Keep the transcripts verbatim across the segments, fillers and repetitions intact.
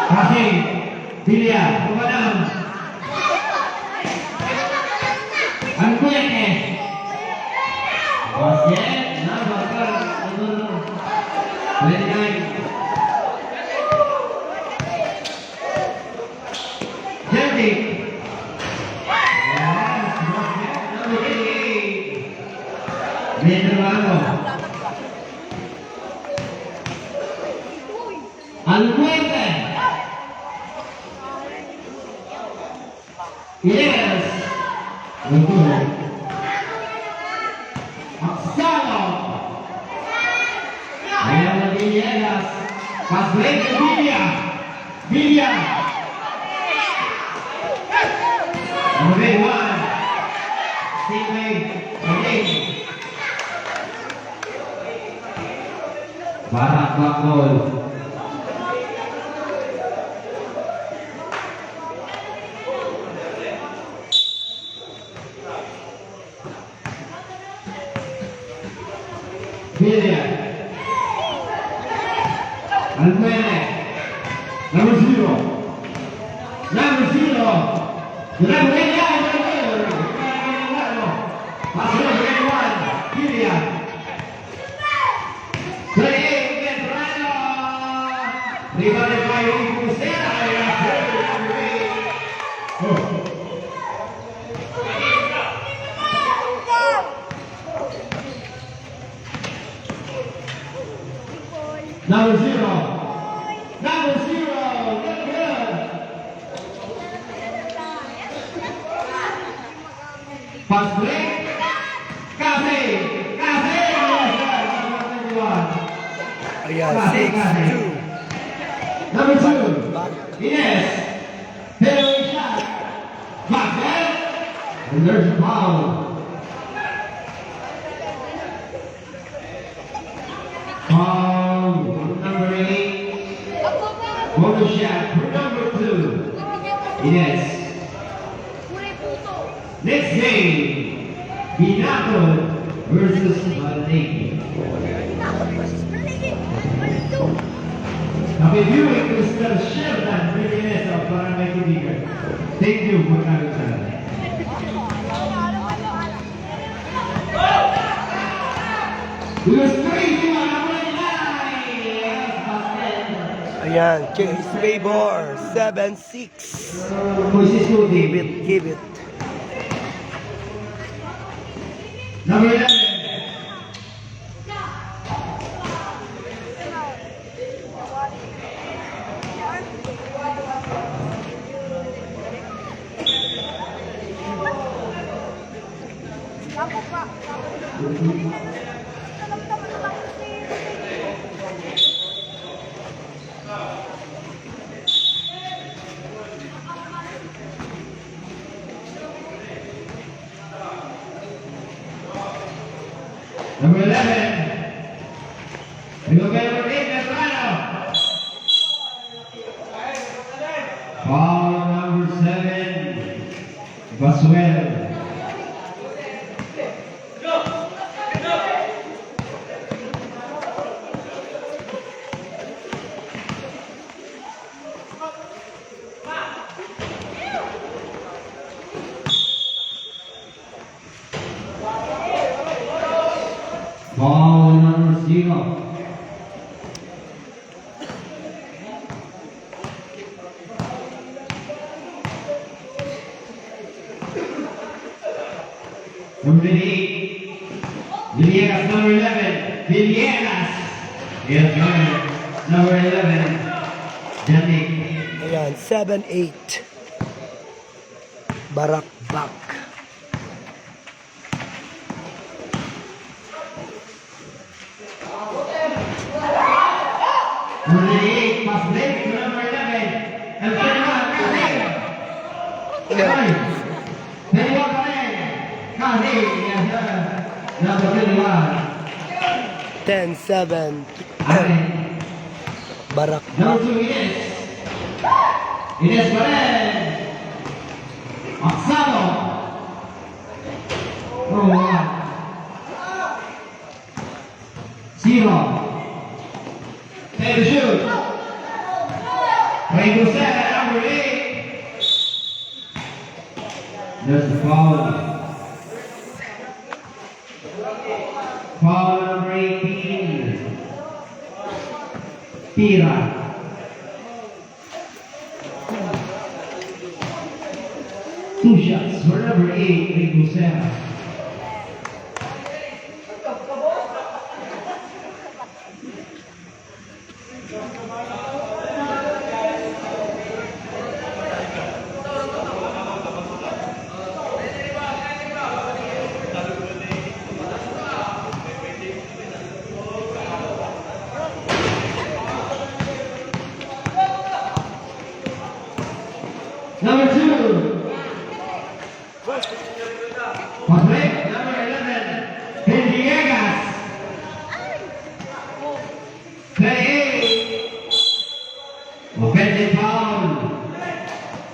Kasi, Bilya, Rumanam. Ang kuya eh. Basket, number, number twenty-nine. Jeffrey. Yes, basket, number twenty-eight. Medrano. Al nueve. Yes. Aksalo. Ayan na Villegas. Pass break to Villa. Villa. Number one. Teammate. Barak Bakol. Villa. Almene. Number zero. Number zero. Number zero. Pasok, number one. Villa. Playing Medrano. Rebounded by Rico Sena. Oh. Number zero. Number zero. Good, good. Pass break. Kasi. Kasi. Yes, sir. Number twenty-one. Ayan, Kasi, six two. Number two. Back. Ines. Fadeaway shot. Basket. And there's a foul. Foul, number eight. Bonus shot, number two. Yes. Next game, Binato versus Balete. Happy viewing, Mister Sherdan Martinez of Barangay Tubigan. Thank you for coming tonight. Ayan, Chase Favor, seven six. Give it, give it. Number eleven. Number eleven, Rigoberto Medrano. Foul number seven, Basuel. Foul number zero. Number eight, Villegas. Number eleven, Villegas. Yes, number, number eleven, Janik. Ayan, seven eight. Barakbak. Number eight, pass break to number eleven. And thirty-one, Kasi. Yeah. Thirty-one pa rin. Kasi, yes, sir. Number thirty-one. Ten seven. Amen. Barak. Number two, Ines. Ines pa rin. Aksalo. Oh, wow. Zero. Ten to shoot. Rebosa, number eight. There's a foul. Foul number eighteen. Tira. Two shots for number eight, Rebosa. Number two. Pabrik, number eleven, Villegas. Play. Offensive foul.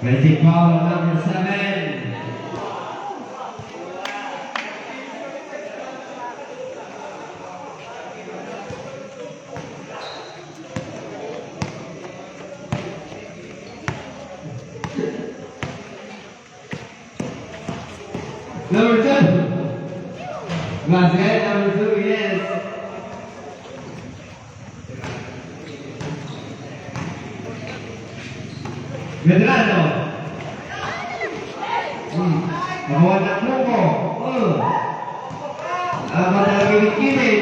Offensive foul, number seven. Number two. Basket, number two, yes. Medrano. Hmm. Kabuan ng truko. Oh. Dapat ang kinikimit.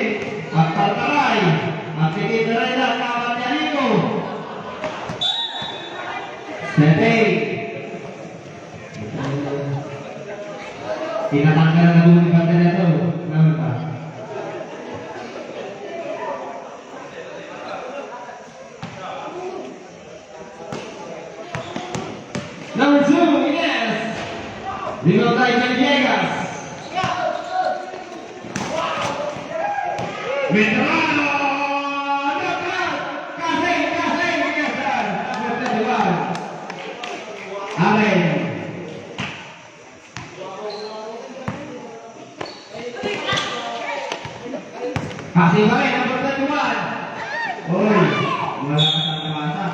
At tartaray. At titiraray na. Dapat yan ito. Sete. Tinatanggal na po ni Pantay na to. Ano pa? Number two, Ines. Rebound by Villegas. Medrano! Knockout! Kasing, kasing, Ines. Number twenty-one. Allen. Kasi ba rin, number twenty-one. Uy, wala ka sa nabasa.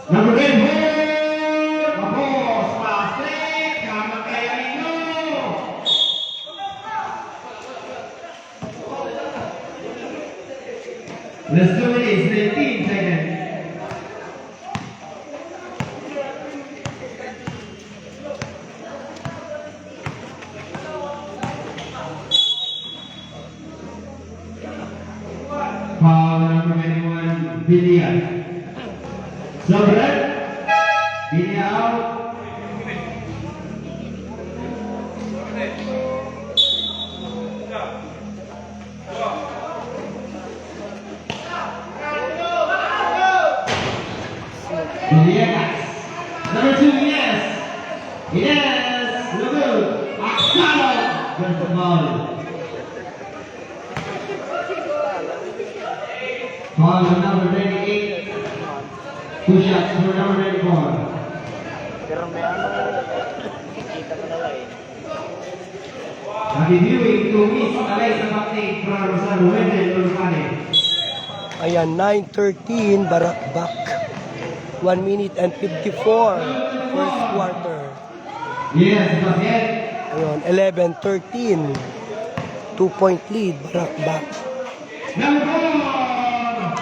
Number ten, Paul! Tapos, plastic! Kamatay ang inyo! Last two minutes, nineteen seconds. Foul number twenty-one, Bilia. Sobra. Bilia out. Villegas. Number two, yes. Yes. No good. Aksalo. There's a foul. Foul on number twenty-eight. Two shots for number twenty-four. Pero may ano, kita ko na lang eh. Happy viewing to Miss Alaysa Bakti from San Juan del Norte. Ayan, nine thirteen, barakbak. One minute and fifty-four, first quarter. Yes, basket. Ayun, eleven thirteen. Two-point lead, barakbak. Number four,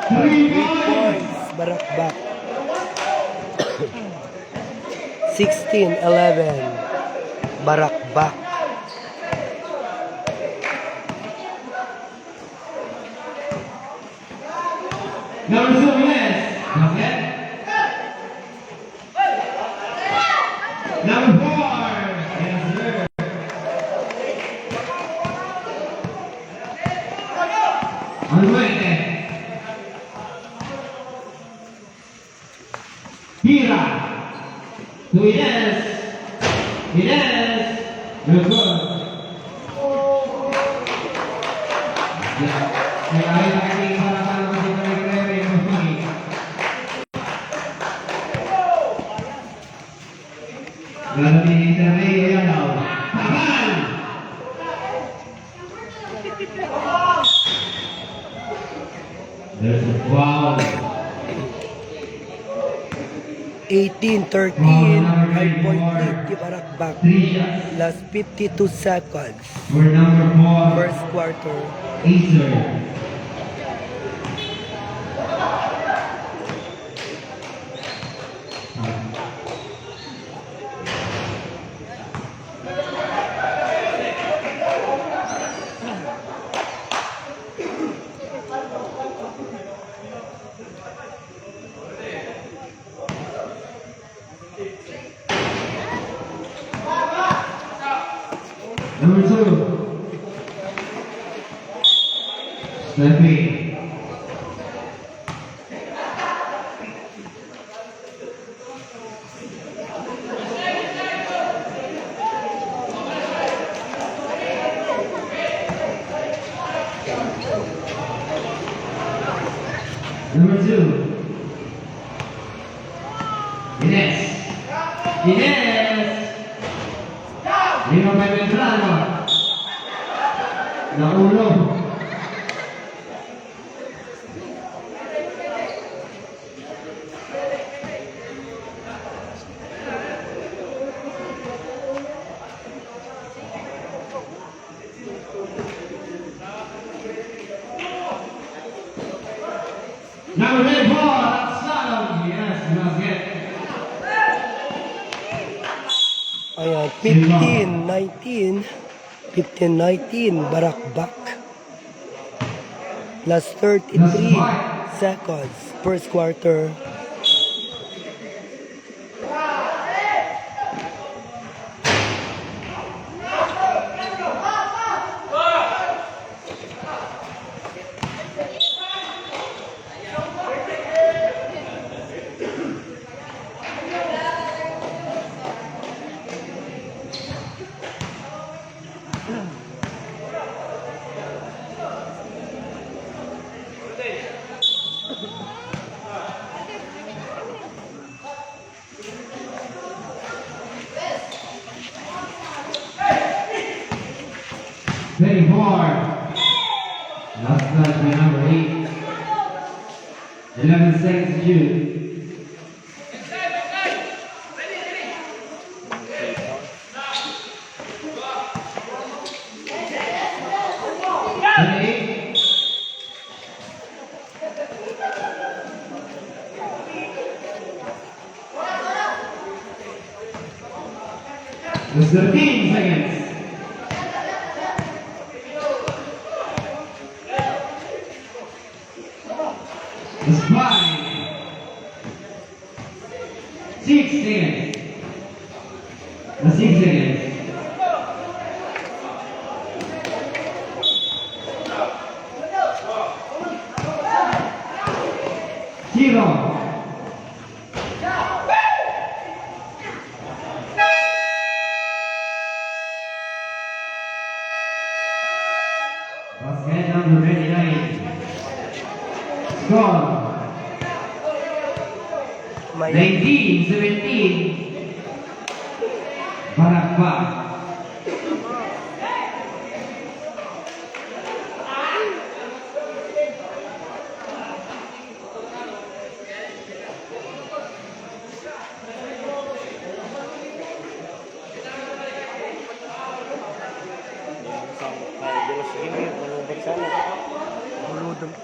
three points. Barakbak. Sixteen eleven. Barakbak. Number two, yes. Basket. Number four. Yes, sir. Ang duwende. Tira. To Ines. Ines. Good ball. Yeah. Kaya ay, ay, ay, para, para, para, para, para, para, para, para. There's a foul. Eighteen thirteen, five point lead ti Barakbak. Three shots. Last fifty-two seconds. For number four. First quarter. Acer. Number two. Stepping. Number two. Ines. Ines. Lima pa yung entrada. Naulo. Number thirty-four, Absalom. Yes, basket. Ayan, fifteen nineteen. Fifteen nineteen, Barakbak. Last thirty-three seconds, first quarter. Very hard. Last touch by number eight. Eleven seconds to shoot. Ready? Just thirteen seconds. Just five. Six seconds. The six seconds. Zero. Basket number twenty-nine. Score. May nineteen seventeen. Barakbak. Ay, di mas sige, malubat sana. Buludong.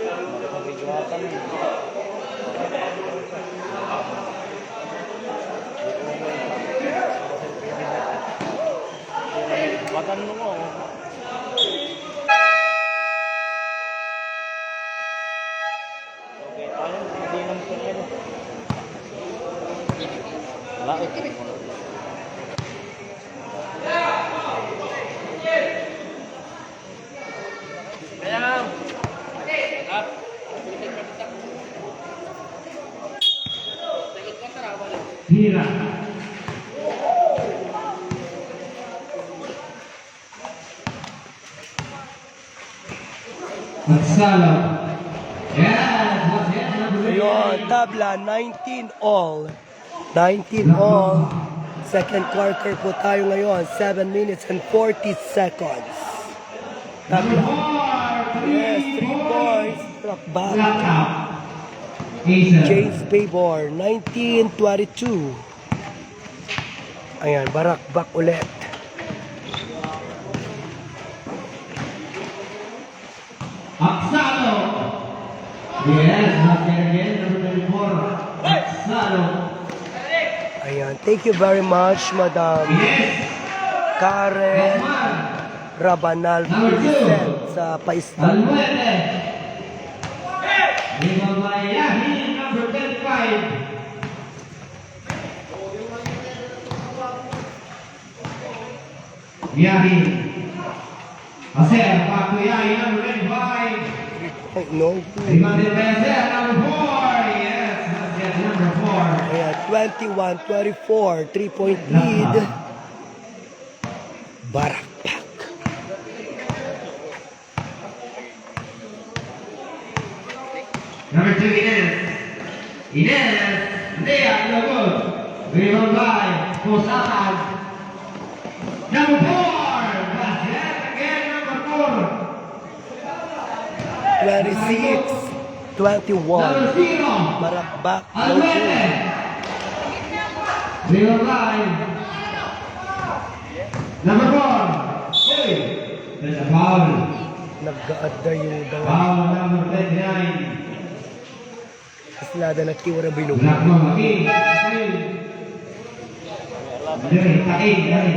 Makapagigwatan. Batan mo mo. Okay, ayun, hindi naman po yan. Wala, eh. Kaya nga, ah, Hira. Magsalo. Yes, yes, yes, number Ayun, eight. Tabla, nineteen all. Nineteen all. Second quarter po tayo ngayon. Seven minutes and forty seconds. Tabla. Yes, three points. Barak back. James Pabor, nineteen twenty-two. Ayan, barak back ulit. Aksalo. Yes, basket again, number twenty-four. Aksalo. Ayan, thank you very much, Madam Karen Rabanal Vincent sa paistan. Almuete. Rebound by Yahi, number twenty-five. Yahi. Aser, back to Yahi, number twenty-five. Oh, no. Rebounded by Aser, number four. Yes, basket number four. Ayan, twenty-one twenty-four, three-point lead. Barak back. Number two, Ines. Ines, layup, no good. Rebound by Pusatan. Number four, basket again, number four. Twenty-six twenty-one. Number zero. Barak back. Almete. Rebound by number four. Hey, that's a foul. Naggaadda yung dalawa. Foul number twenty-nine. Kaslada na kiwara binuka. Black ball, okay. Dali, tae, dali.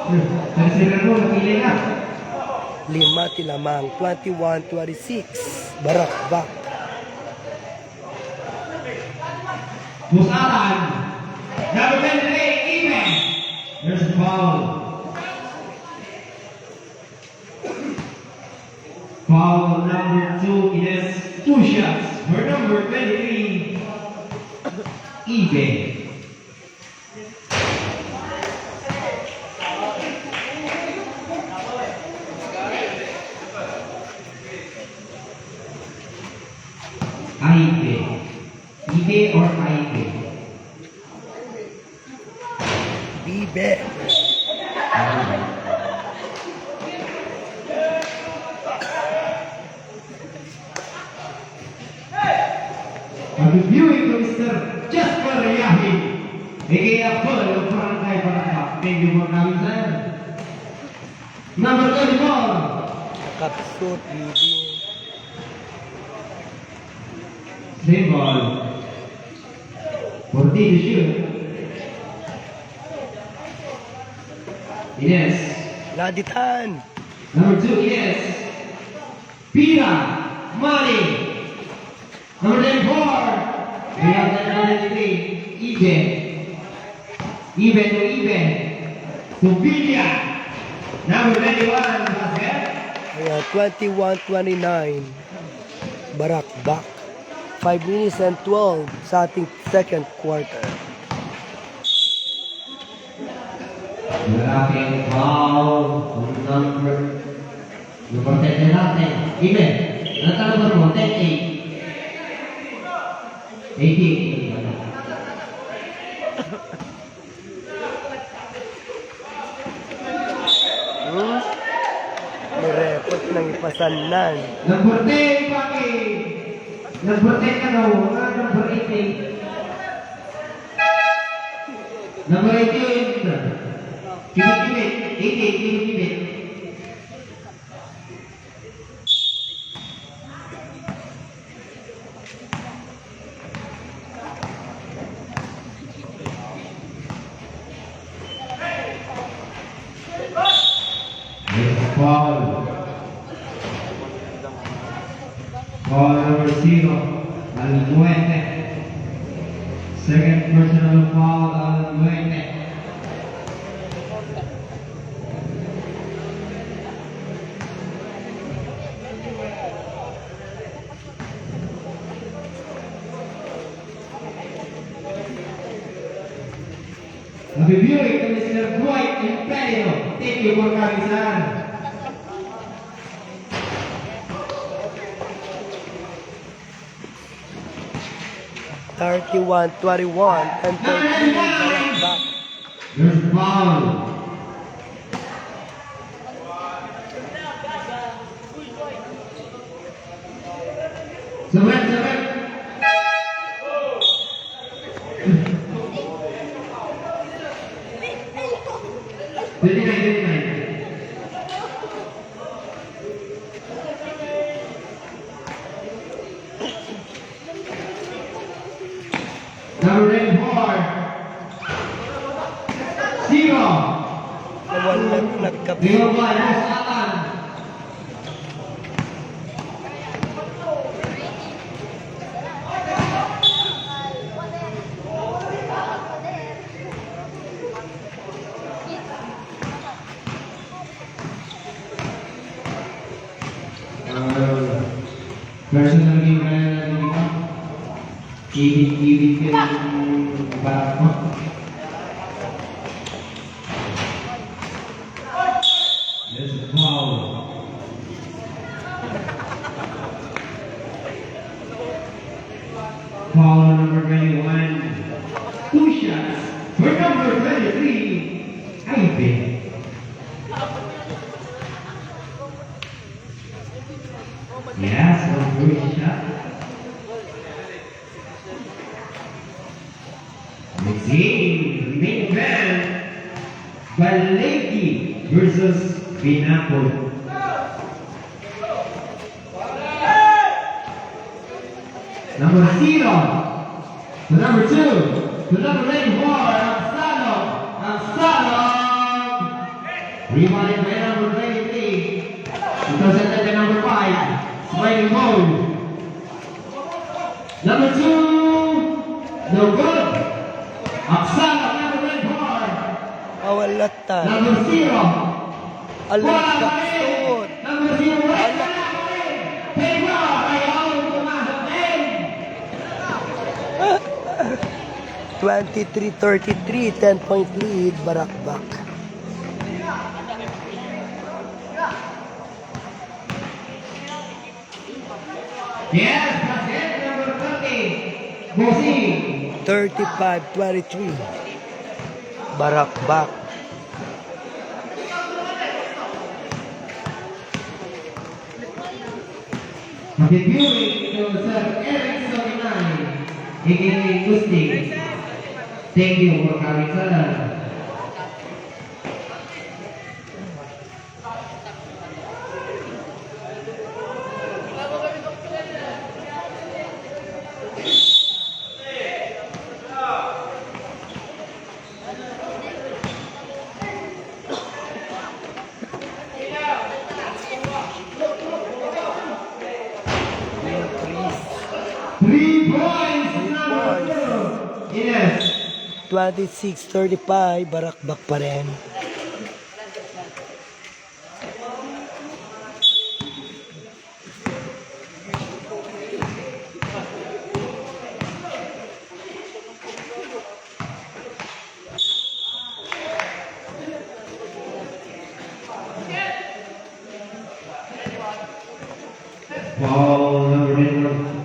Hmm, dali, sira mo, napili na. Lima ti lamang, twenty-one twenty-six. Barak back. Pusatan. Number twenty-three, Ibe. There's a foul. Foul number two, Ines. Two shots for number twenty-three, Ibe. Aibe. Ibe or Aibe? Bibe. Happy viewing to Mister Jasper Yahi, A K A Apple of Barangay Barangay. Thank you for coming, sir. Number twenty-four. Nakapsut, Bibi. Same ball. Forty to shoot. Ines. Laditan. Number two, Ines. Pira. Mali. Number twenty-four. Rebound number twenty-three. Ibe. Ibe to Ibe. To Villa. Number twenty-one, basket. Ayan, twenty-one twenty-nine. Barak back. Five minutes and twelve sa ating second quarter. Malaking foul. Number, number ten na natin. Ibe, ano number mo? Ten eight. Eighteen. Hmm? May report nang ipasannan. Number ten, Paki. Number ten ka daw. Ah, number eighteen. Number eighteen. Kibit-kibit. Eighteen, kibit-kibit. Foul. Foul number zero, Almuete. Second personal foul, Almuete. Happy viewing to Mister Dwight Imperio. Thank you for coming, sir. Thirty-one twenty-one and thirteen. There's a foul. Rebound by Boss Alan. Uh, personal game na lang dito. Ibig-ibig ko yung para ko. Yes, foul. Foul number twenty-one. Two shots for number twenty-three, Ivy. Yes, one first shot. Next game, main event, Balegi versus Binakod. Number zero to number two to number twenty-four, Absalom. Absalom. Rebounded by number twenty-three. Intercepted by number five, Smiling Boy. Number two, no good. Absalom, number twenty-four. Awal latta. Number zero. Ala, wala pa rin. Number zero, wala pa rin. Thank you. Kaya ako pumasok din. Twenty-three thirty-three, ten-point lead, Barakbak. Yes, basket number thirty. Bossing. Thirty-five twenty-three. Barakbak. Happy viewing to Sir Eric Sominay, A K A Gusting. Thank you for coming, sir. Three points, number two. Yes. Twenty-six thirty-five, Barakbak pa rin. Foul number twenty-one.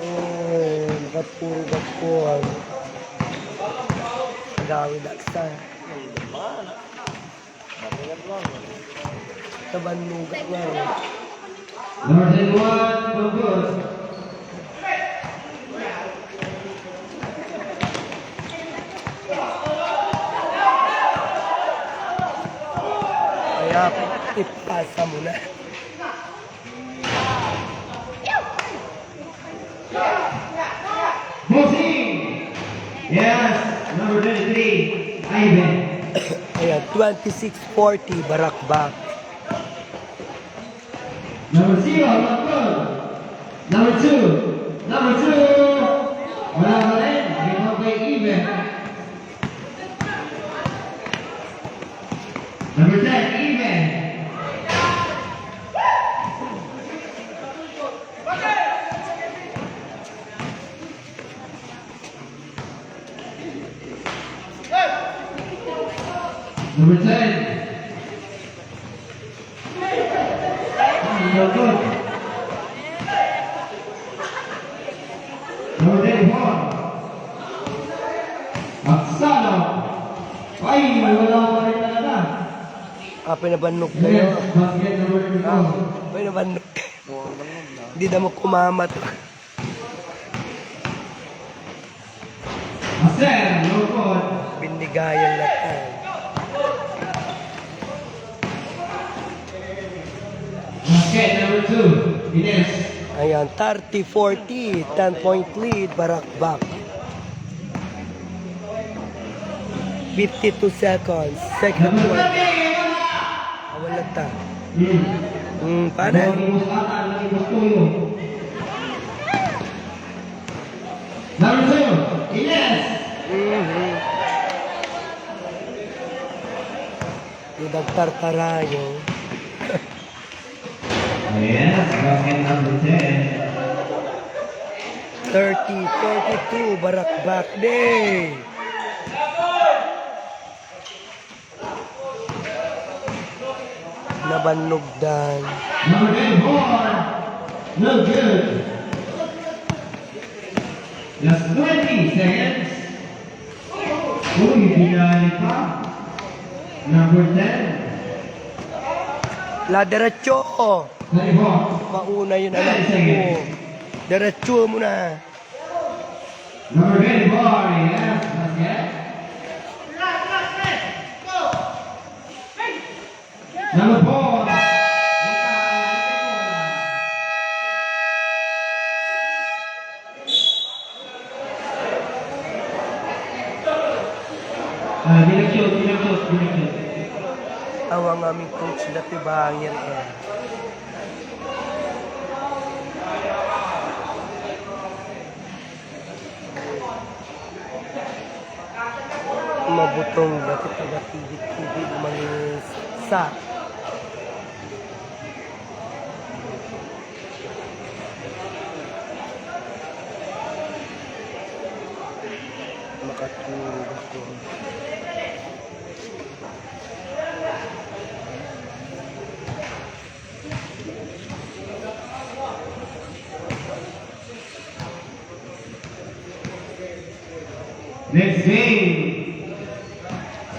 Oh, nakapuro gapon. Gawin daksa. Tabannugan na. Number one, Bangkod. Kaya ipasa mo na. Bossing! Yes, number twenty-three, Ivan. Ayan, twenty-six forty, Barakbak. Number zero, Lagpon. Number two. Number two. Wala pa rin. Rebound by Ivan. Number ten, Ivan. Number ten. Number ten. Number thirty-four. Aksala. Ay, wala pa rin talaga. Ah, pinabannog kayo. Yes, basket number thirty-four. Ah, pinabannog. Hindi na mo kumamat. Aser, lupot. Gayan latan. Basket number two, Ines. Ayan, thirty forty, ten-point lead, Barakbak. Fifty-two seconds, second quarter. Awan latan. Hmm. Hmm, paano? Number two, Ines. Mhm. Di nagtartarayo. Yes, basket number ten. Thirty forty-two, Barakbak Day. Nabannogdan. Number twenty-four. No good. Just twenty seconds. Uy, binali pa. Number ten. La, diretso. Twenty-four. Mauna yun, anak ko. Diretso mo na. Number twenty-four, yes, basket. Number four. Ah, direksyon, direksyon, direksyon. Awan nga amin coach dati bangir, eh. Mabutong dati taga T V T V manginsa. Makatulog ako. Next game,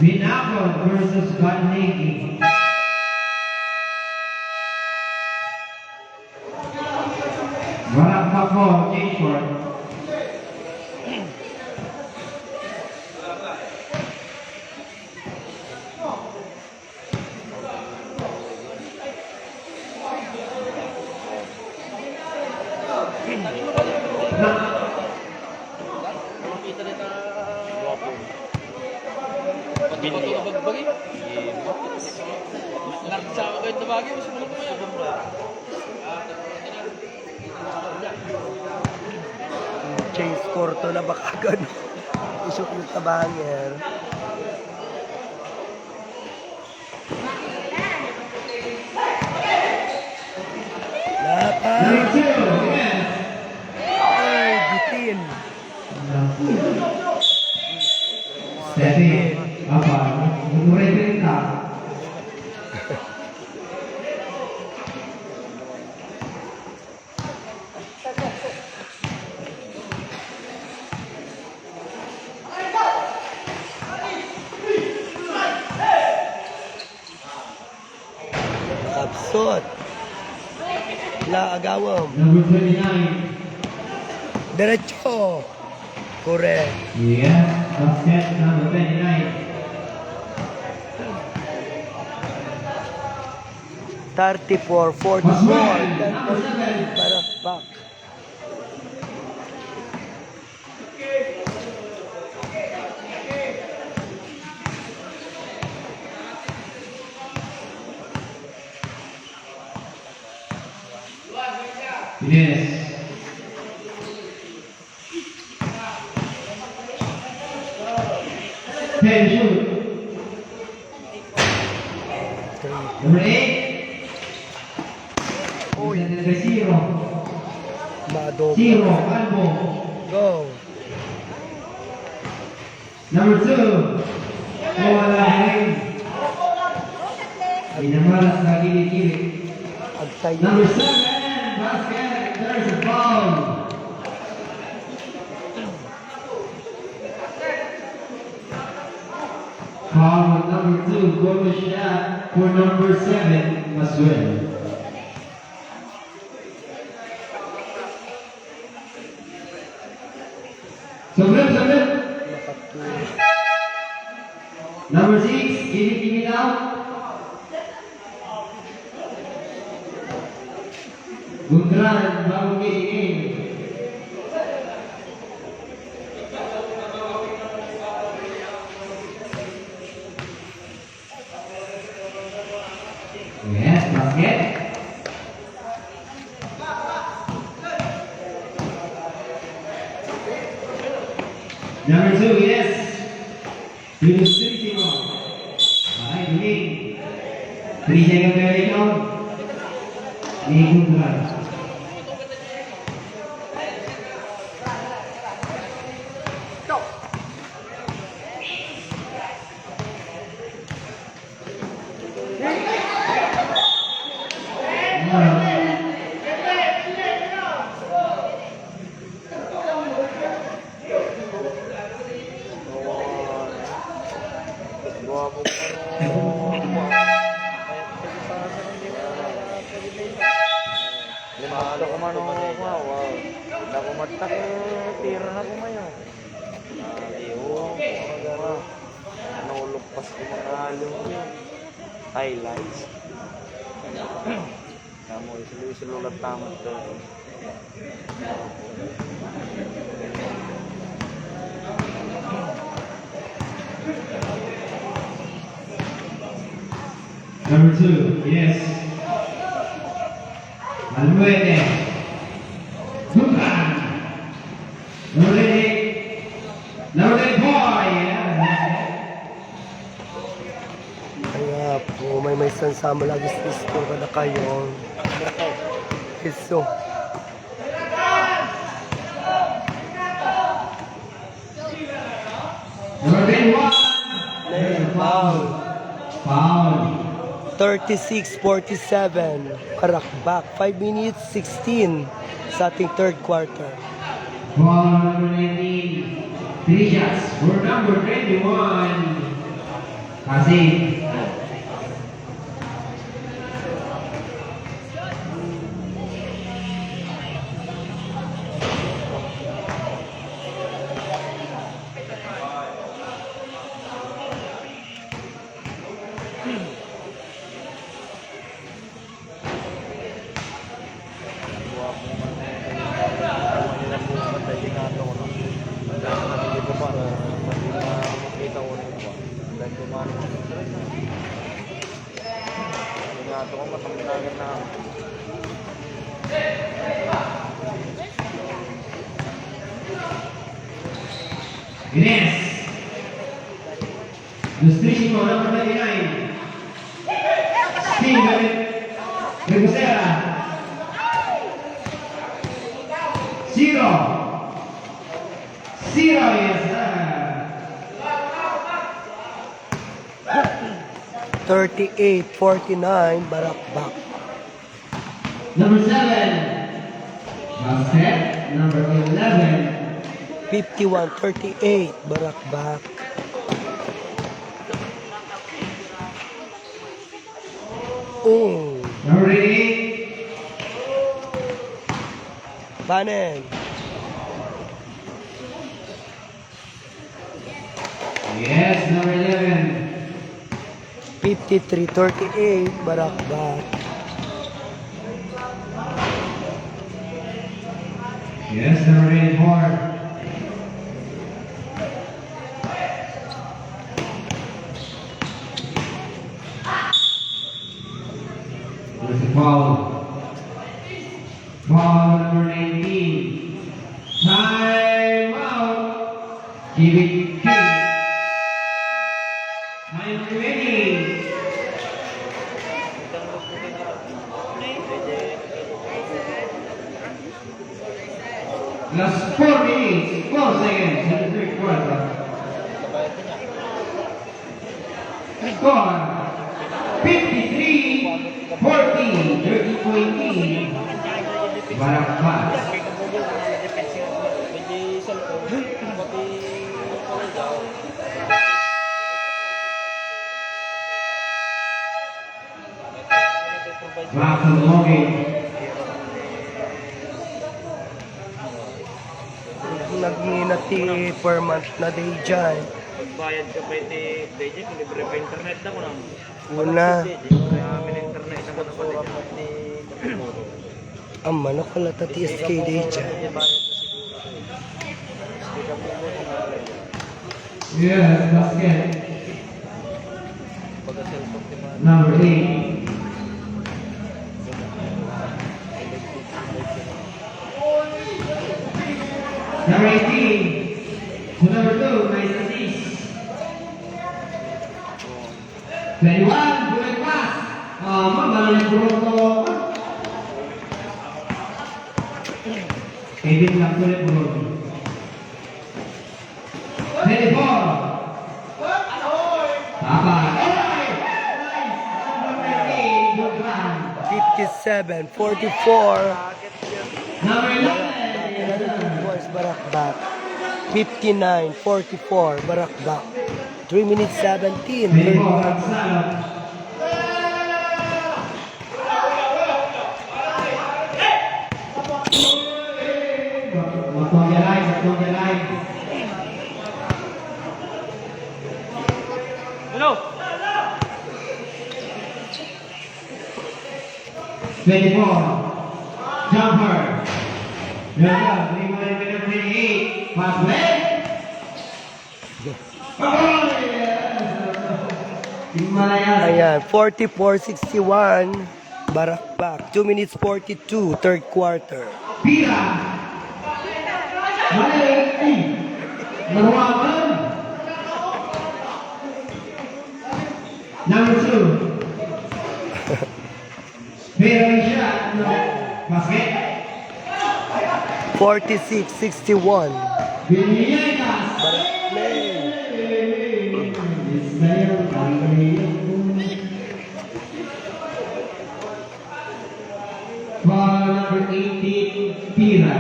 Binakon versus Banigi. Walang pa po, J short. Change score to na baka gano. Isok yung tabanger. Lapay. Ay, bitin. Steady. Apa? Umuray din ka. Absot. La, agawam. Number twenty-nine. Diretso. Correct. Yes, basket number twenty-nine. Thirty-four forty-four. Number seven. Para back. Yes. Ten, shoot. Number eight. Uy. Number zero. Madoble. Zero, Albo. Go. Number two, Noah Laheng. Pinamalas na kilikili. Agtayo. Number seven, basket. There's a foul. Foul on number two, bonus shot for number seven as well. Submit, submit. Nakatulog. Number six, Jimmy Kimitaw. Gundran, Bagong Kisikil. Yes, basket. Number two, yes. Ilustrísimo. Ay, galing. Three second violation. May kontra. Lima ko man, oh, wow, wow. Naku, matak, eh, tira na kumayo. Nalulukpas ko mga halong yun. Highlights. Kamo, isulo-isulo lang tama ito. Number two, yes. Maluete. Bukan. Number eight. Number eight, boy. Yeah. Kaya po, may may sansama lagi sa school kada kayo. Iso. Number one. Nay, foul. Foul. Thirty-six forty-seven. Barakbak. Five minutes, sixteen sa ating third quarter. Foul number nineteen. Three shots for number twenty-one. Kasi. Ines. Ilustrísimo, number twenty-nine. Steven Reposera. Zero. Zero, yes, sir. Thirty-eight forty-nine, Barakbak. Number seven, basket. Number eleven. Fifty-one thirty-eight, Barakbak. Oh. Number eight. Banen. Yes, number eleven. Fifty-three thirty-eight, Barakbak. Yes, number eighty-four. There's a foul. Foul number nineteen. Time out. Give it, give it. Time remaining. Last four minutes, four seconds in the third quarter. Score, fifty-three forty, thirty point lead, Barakbak. Back to the ballgame. Nagminat ti per month na day dyan. Bayad ka pa iti P J, kung libre pa internet na, kunam. Una. Kaya may internet na, kunam. Ang manok wala ta T S K D dyan. Yes, basket. Number eight. Number eighteen. Number two, nice assist. Twenty-one, bullet pass. Ah, mabalik, bro. Edit lang, bullet, bro. Twenty-four. Papa. Nice. Number nineteen, good run. fifty-seven forty-four. Number eleven. Boys, Barakbak. fifty-nine forty-four, Barakbak. three minutes seventeen. Twenty-four, Agsalo. Matuang jalay, matuang jalay. Hello. Twenty-four. Jumper. Rebound, rebound, rebound, twenty-eight. Pass, play. Oh, yes. Himalayas. Ayan, forty-four sixty-one. Barakbak. two minutes forty-two, third quarter. Pira. Mali. Naruaman. Number two. Pero siya, no? Basket. forty-six sixty-one. Villegas. Foul number eighteen, Pira.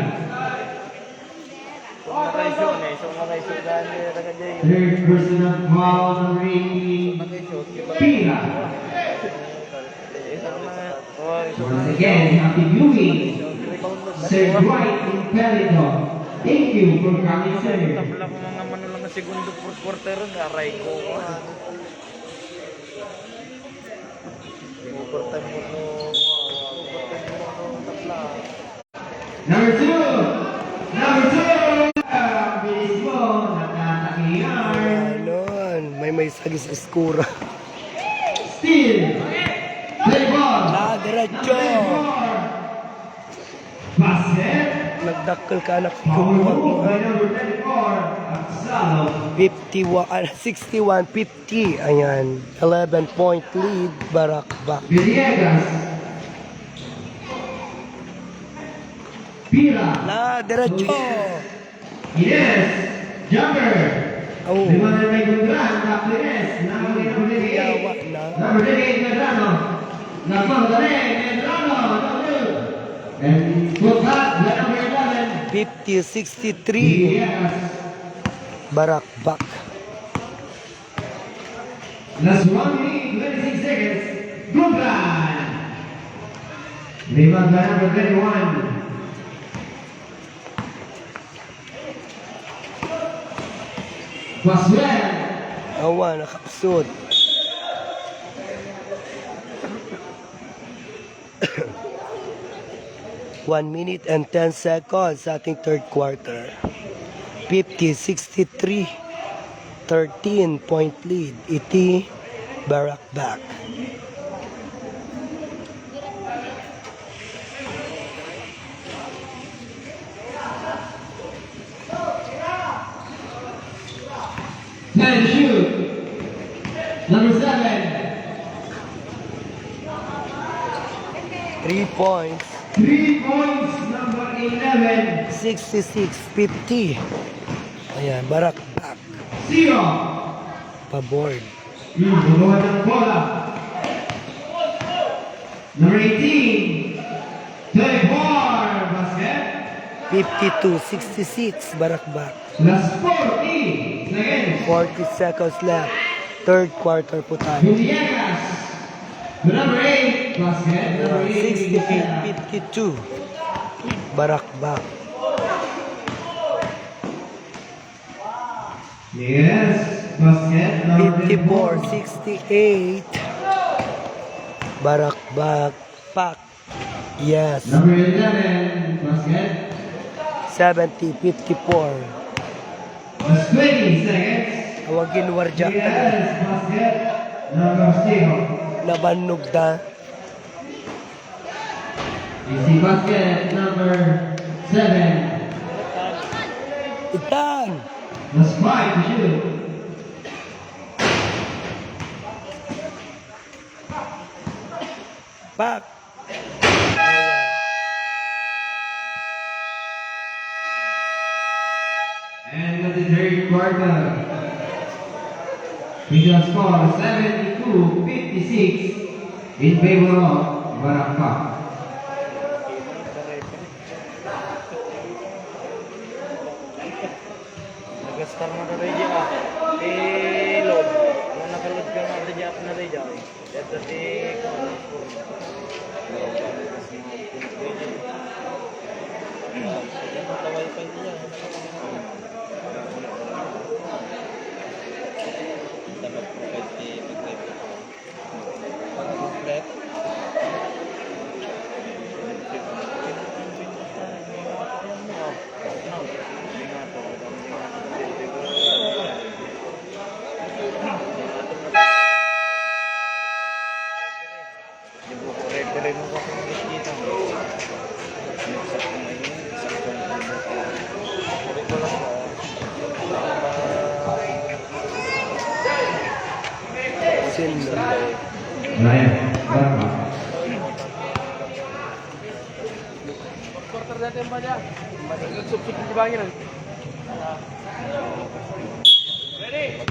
Third personal foul number eighteen, Pira. Once again, happy viewing, Sir Dwight Impelito. Thank you for coming, sir. Tabla ko mga manulang na segundo, fourth quarter, aray ko. Overtime mo, overtime mo, tabla. Number two! Number two! Ang bilis mo, nagtatakilan. Ganon. May may sagis eskura. Steal! Play ball! La, diretso! Basket! Nagdakkel ka anak. Power move by number twenty-four, Absalom. fifty-one, ah, sixty-one fifty. Ayan. eleven point lead, Barakbak. Villegas. Pira. La, diretso! Yes. Jumper. Oh. Rebound by Gundran, Capriles. Number eight, number eight. Yawa na. Number eight, Medrano. Number eight, Medrano. And put back, number eleven. fifty sixty-three. Yes. Barakbak. Last one minute, twenty-six seconds. Good run. Rebound by number twenty-one. Paswell. Awa, nakapsot. One minute and ten seconds sa ating third quarter. fifty sixty-three, thirteen point lead iti Barakbak. Ten shoot. Number seven. Three points. Three points, number eleven. sixty-six fifty. Ayan, Barakbak. Zero. Paboard. Hmm, bunuan ng bola. Number eighteen. Twenty-four. Basket. fifty-two sixty-six, Barakbak. Last forty seconds. forty seconds left. Third quarter po tayo. Villegas. Number eight. Basket. Number eight. sixty-eight fifty-two. Barakbak. Yes. Basket, number fifty-four sixty-eight. Barakbak. Pak. Yes. Number eleven, basket. Seventy fifty-four. Plus twenty seconds. Awagin warja. Yes, basket. Number zero. Nabannog da. Easy basket number seven. Itan. That's five to shoot. Pak. And the third quarter. With a score seventy-two fifty-six in favor of Barakbak. Nagastar na tayo dyan, ah. Eh, load. Ano, nakalod ka na dyan, na dyan. Dito di, Sin. Ryan, Rafa. Quarter natin ba niya? Magsupsop di bangin. Ready?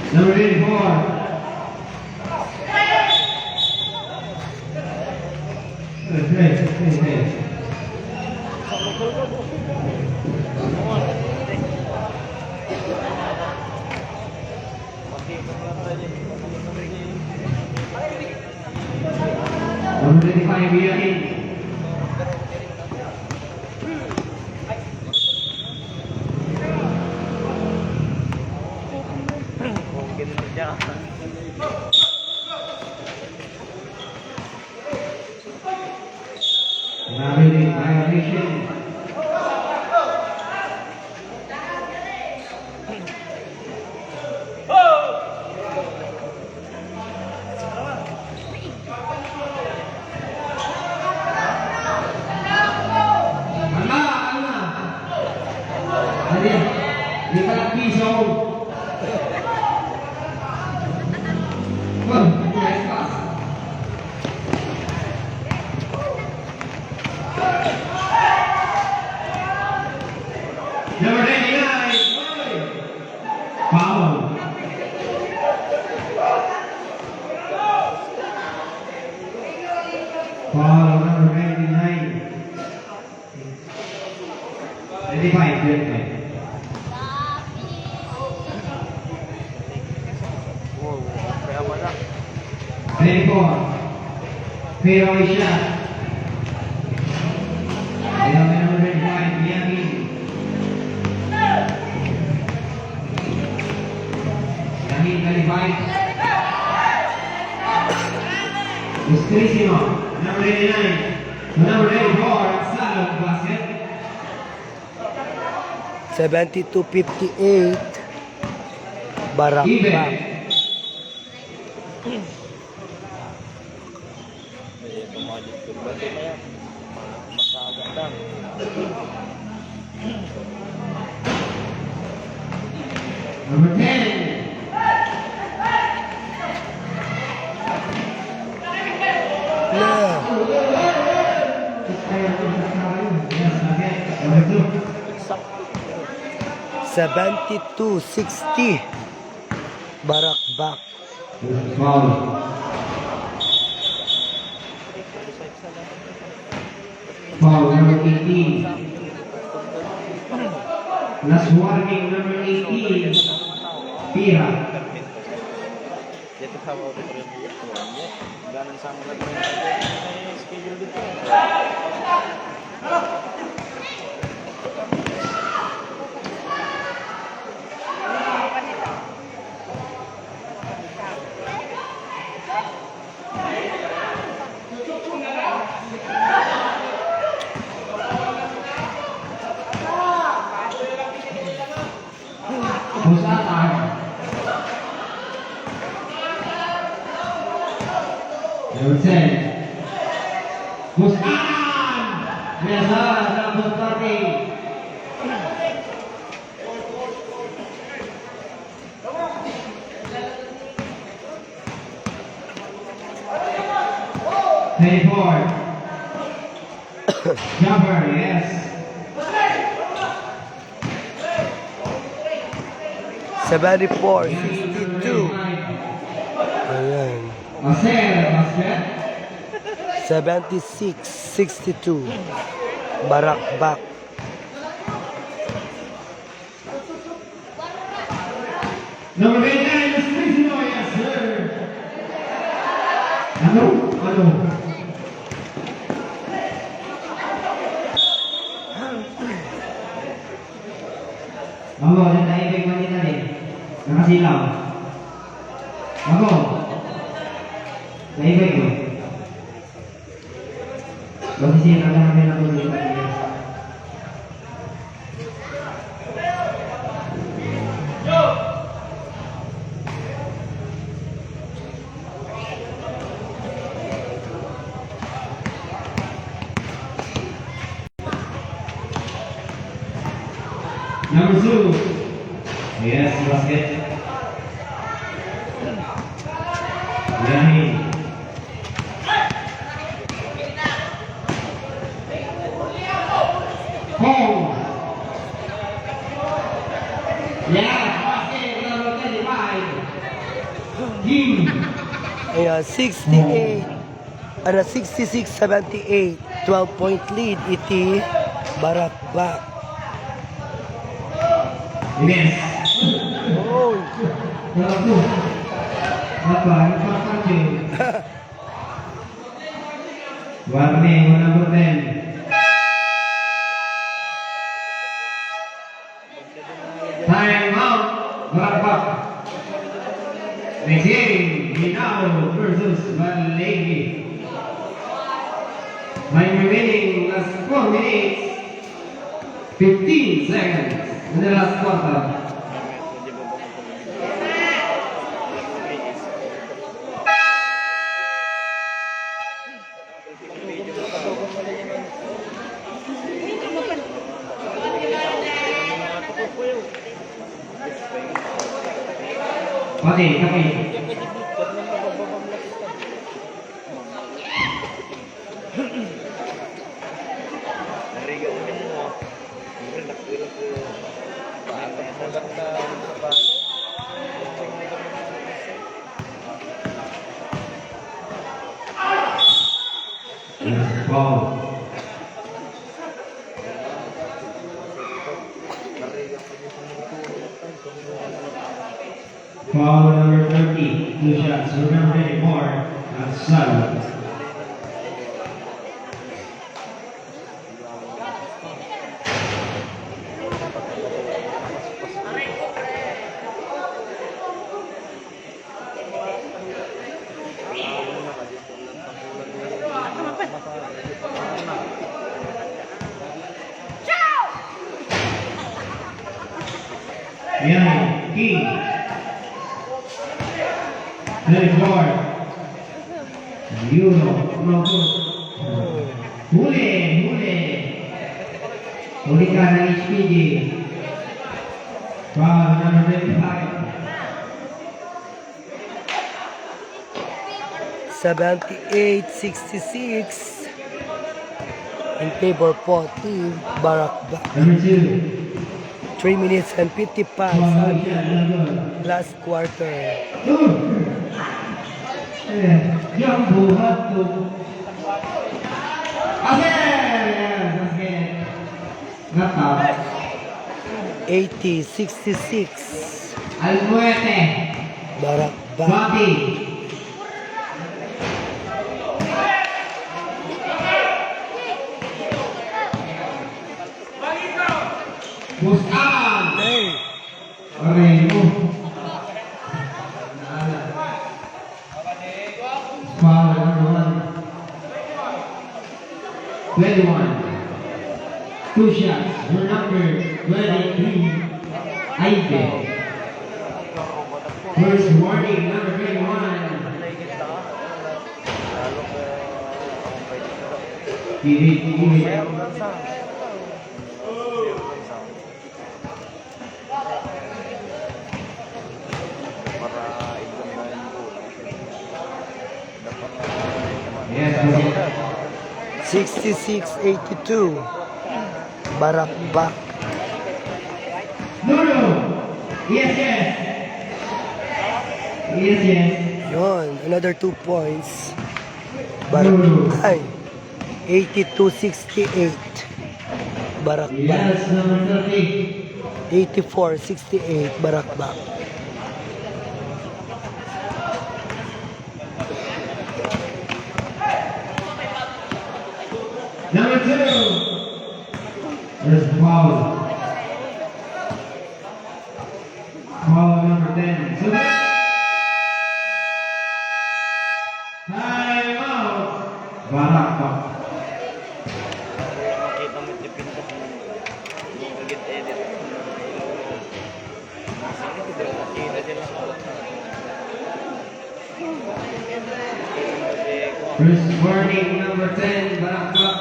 Number eighty-four. Hey, hey, hey, hey. Number twenty-five, Ian. Grabe ni violation. Ala, ala. Adi, di pa nagpiso. Well, nice pass. Number eighty-nine. Foul. Foul on number ninety-nine. Twenty-five, twenty-five. Twenty-four. Fairway shot. Kaya may number twenty-five, Yamin. Yamin, twenty-five. Mistrisimo, number eighty-nine. Number eighty-four, Salog Basket. Seventy-two fifty-eight. Barakbak. Even. Masaga lang. Number ten. Yeah. Number two. Seventy-two sixty. Barakbak. Foul. Foul number eighteen. Last warning, number eighteen, Pira. Dito sa auditorium dito. Ganun sa mga schedule dito. Pusatan. Number ten. Pusatan. Mesa, number thirty. Twenty-four. Jumper, yes. Seventy-four, sixty-two. Ayan. Marcel, basket. Seventy-six, sixty-two. Barakbak. Number twenty-nine, Miss Priscilla, yes, sir. Ano? Ano? Ako, ano tayo ba yung kanina rin? Nakasilaw. Ako. Tayo ba yun? Masisira na kami ng pagkakas. Number two. Yes, basket. Yahi. Foul. Yes, basket, number twenty-five. Kim. Ayan, sixty-eight. Ano, sixty-six seventy-eight, twelve point lead iti Barakbak. Yes. Oh. Bravo. Apa, importante. Warning, one number ten. Time out. Barakbak. Next game, Ginao versus Malegi. Time remaining, last four minutes, fifteen seconds in the last quarter. Pati, pati. Foul. Foul number thirty, two shots. Number twenty-four, Gonzalo. Yan, King. Thirty-four. Euro, no good. Huli, huli. Huli ka ng H P G. Foul number twenty-five. Seventy-eight sixty-six in favor for Team Barakbak. Number two. Three minutes and fifty-five seconds last quarter. Eh, yang buhat tu. Asik! Yes, basket. Not out. eighty, sixty-six. Almuete. Barakbak. Bati. Bustaban. Hey. Oremo. Foul number one. Twenty-one. Two shots. Your number twenty-three. Aide. First warning, number twenty-one. Give it, give it. Yes, yes. Sixty-six eighty-two. Barakbak. No, no. Yes, yes. Yes, yes. Yon, another two points. Barakbak. Eighty-two sixty-eight. Barakbak. Yes, number thirty. Eighty-four sixty-eight, Barakbak. Number two. There's a foul. Foul number ten. So, time out. Barakbak. First warning, number ten, Barakbak.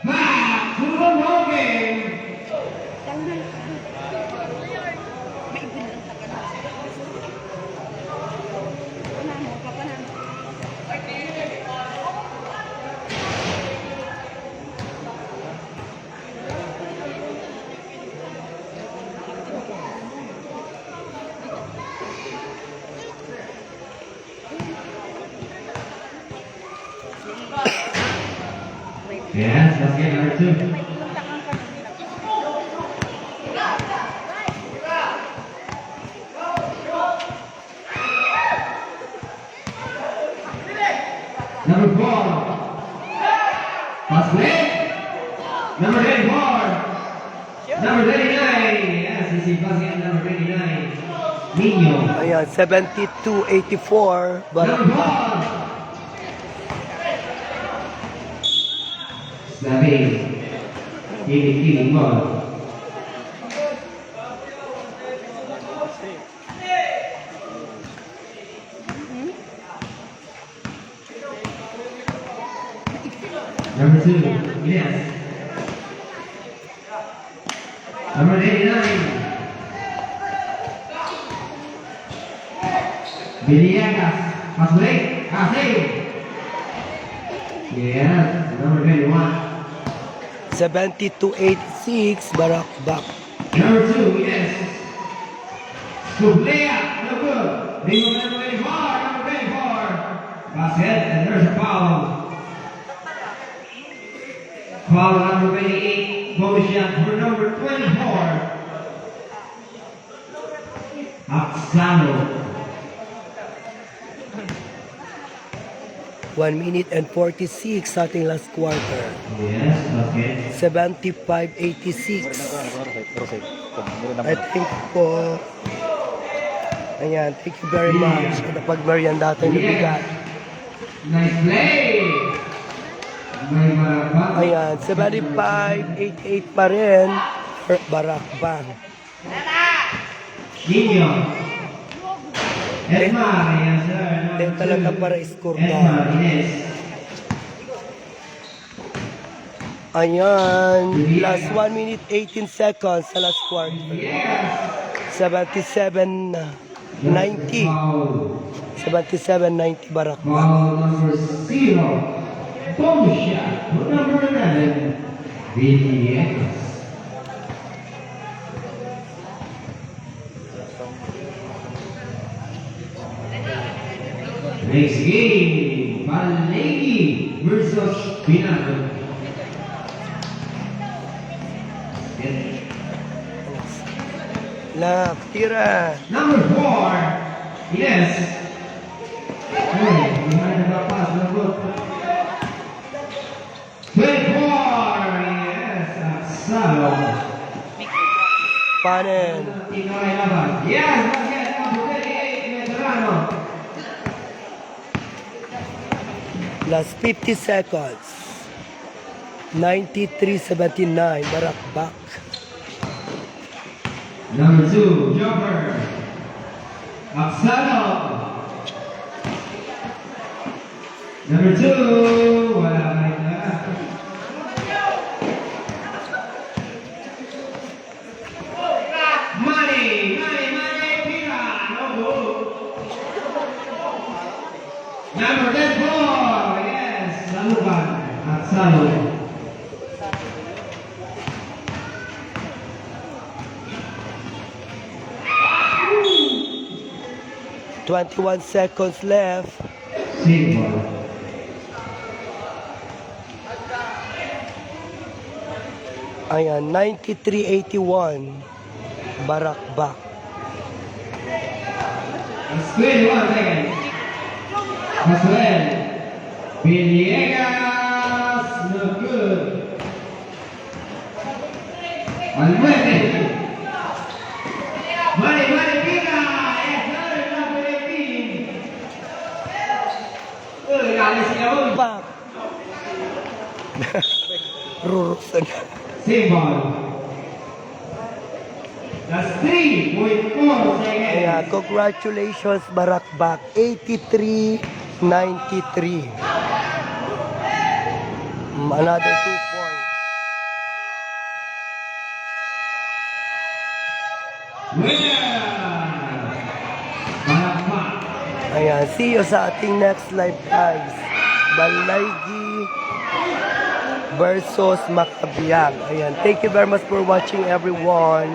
Back to the ball game. Yes, basket number two. Number four. Pass play. Number thirty-four. Number thirty-nine. Yes, easy basket, number thirty-nine. Nino. Ayan, seventy-two eighty-four. Number four. Sabi. Kilig-kilig mo. Number two, yes. Number eighty-nine. Villegas. Pass break. Passing. Yes. Number twenty-one. Seventy-two eighty-six, Barakbak. Number two, yes. Sublea, no good. Rebound number twenty-four, number twenty-four. Basket, and there's a foul. Foul number twenty-eight, bonus shot for number twenty-four. Aksano. One minute and forty-six sa ating last quarter. Yes, okay. Seventy-five eighty-six. I think po. Ayan, thank you very much. At napagmerienda tayo ng bigas. Nice play! May marabak. Ayan, seventy-five eighty-eight pa rin. Barakbak. Ninyo. Edmar, yes, sir. Ten talaga para score na. Edmar, yes. Ayan, last one minute, eighteen seconds sa last quarter. Yes. Seventy-seven ninety. Foul. Seventy-seven ninety, Barakbak. Foul number zero. Bonus shot for number eleven, Villegas. Next game, Balegi versus Binago. Love, tira. Number four, Ines. Uy, behind the back pass, no good. Twenty-four, Ines, Agsalo. Panen. Tinoy laban. Yes, again, number twenty-eight, Medrano. Last fifty seconds. Ninety-three seventy-nine, Barakbak. Number two, jumper. Aksano. Number two, wala ka rin na. Money, money, money, pira, no good. Number ten, four, yes, Salukan, Aksalo. Twenty-one seconds left. Simple. Ayan, ninety-three eighty-one. Barakbak. Last twenty-one seconds. Pascual Villegas, no good. Almuete. Mari, mari, pira. Yes, sir. Number eighteen. Uy, alis siya, uy. Bak. Rurusan. Simple. That's three point four seconds. Ayan, congratulations, Barakbak. Eighty-three ninety-three. Mm, another two points. Winner! Palakpak! Ayan, see you sa ating next live, guys. Balaygi versus Macabiag. Ayan, thank you very much for watching, everyone.